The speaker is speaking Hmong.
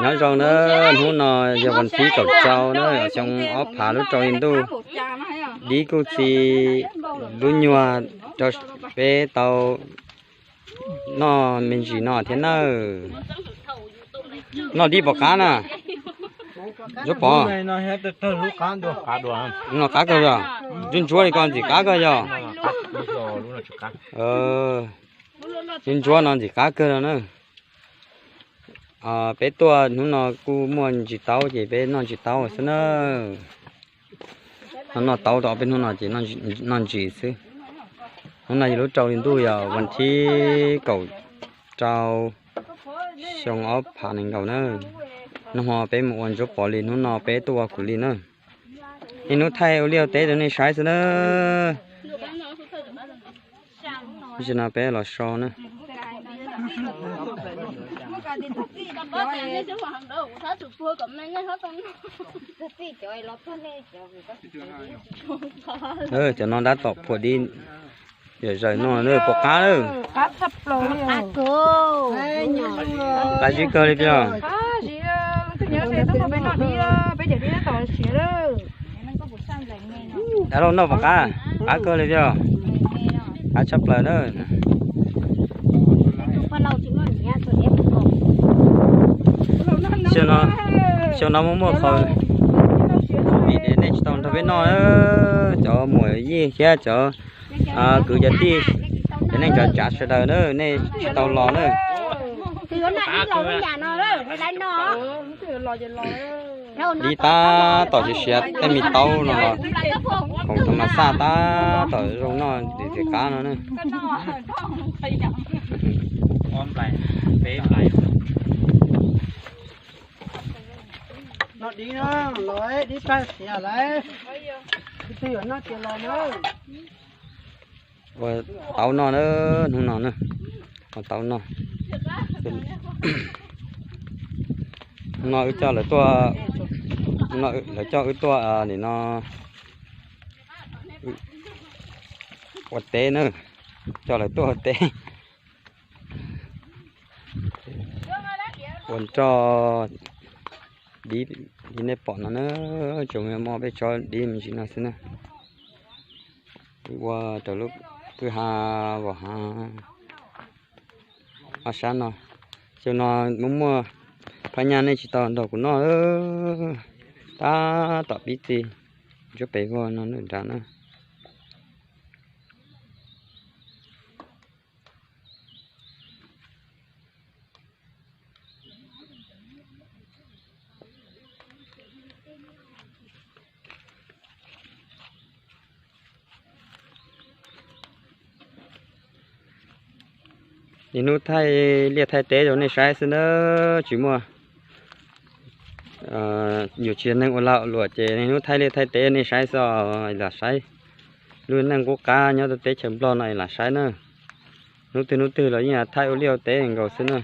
Nyob zoo na, hnub no yog vas thib kaum rau na, xyoo ob phav lub rau hli ntuj, dib kuj txi lub nyuag rau peb tau noj me ntsis no thiab nawb. Noj dib pom qab na. Ntsuab Pov, noj qab kawg yog? Ntsuab ntsuab li ko ntxim qab kawg yog? Ntsuab ntsuab no ntxim qab kawg no na. Peb tuaj hnub no kuj muaj ntsis taub ces peb noj ntsis taub xwb na. Noj taub tau peb hnub no ces noj ntsis xwb. Hnub no yog lub rau hli ntuj yog vas thib kaum rau xyoo ob phav nees nkaum na. Nag hmo peb mus ua Ntsuab Pov li, hnub no peb tuaj ua kuv li na. Niaj hnub thaij ua liaj ua teb rau nej saib xwb na. Tam sim no peb los so na. Cov no tab tom phua dib, yam zaws no pom qab lawm. Qab zib kawg li tiag. Dab laug noj pom qab, qab kawg li tiag. Qab tshaj plaws na. Xyoo no muaj muaj qhov vim nej tsis tau nrog peb noj, cov muam yij thiab cov kwv cov tij, cov neej tsa tsav sawv daws na, nej tsis tau los na. Dib tab tom siav siav tej me taub no los, khoom thaum mas xaj tab tom zoo noj ntxim qab no na. Noj dib no los dib tag siav lawm, tus twg yuav noj ces los na. Ua taub noj na, hnub no na, ua taub noj. No wb coj lawv tuaj, no lawv coj wb tuaj nim no ua teb na, coj lawv tuaj ua teb. Ua nroj dib li nej pom no na, tsoom me mom peb tsob dib me ntsis no xwb na. Ua rau lub kwj ha vos hav ob sab no. Xyoo no muaj muaj phab nyaj nej tsis tau nrog kuv noj, tab tom pib txi ntsuab pes vog no nram na. Niaj hnub thaij liaj thaij teb rau nej saib xwb na, tsis muaj, yuav tsis yog neeg ua lag ua luam ces niaj hnub thaij liaj thaij teb nej saib xwb, lam saib lub neej qub qab nyob rau teb chaws Nplog no es lam saib na. Hnub twg hnub twg los yeej thaij ua liaj ua teb nkaus xwb na.